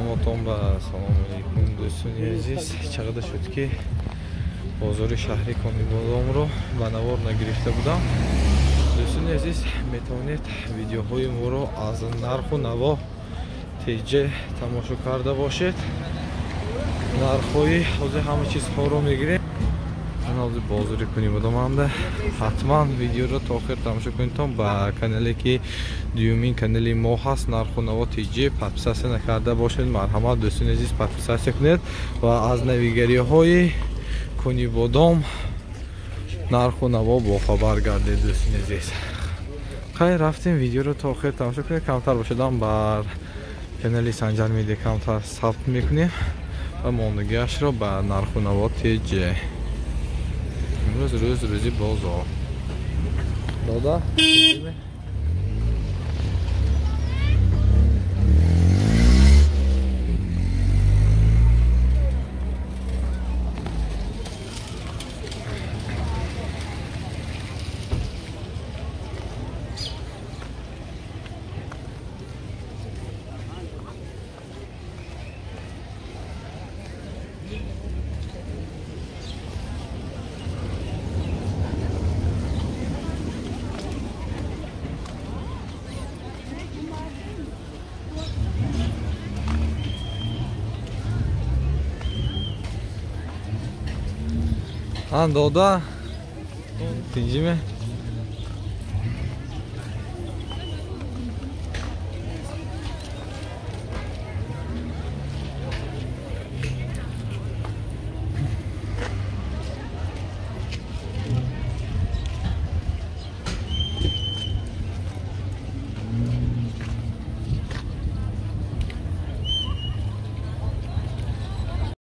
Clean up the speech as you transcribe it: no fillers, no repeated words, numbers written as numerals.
Ҳамотон ба салому алейкум, дӯстони азиз. Чақадар шуд, ки бозори шаҳри Конибодомро ба навор нагирифта будам. Дӯстони азиз, метавонед видеоҳои моро аз нарху наво ТЖ тамошо карда бошед. Нархҳои ҳозир ҳама чизҳоро мегирем. Ҳозир бозори Конибодоманда. Ҳатман видеоро то охир тамошо кунедтон. Ба канале ки дуюмин канали мо ҳаст, нарху наво ТЖ, подписаться накарда бошед, марҳамат, дӯстони азиз, подписаться кунед ва аз навигариҳои Конибодом, нарху наво бохабар гардед, дӯстони азиз. Хайр, рафтем, видеоро то охир тамошо кунед. Камтар бошадам бар канали Санҷар Медиа камтар сабт мекунем ва мондагиашро ба нарху наво ТЖ. Имрӯз рӯзи бозор. Дода? Ан дода? Тинҷиме?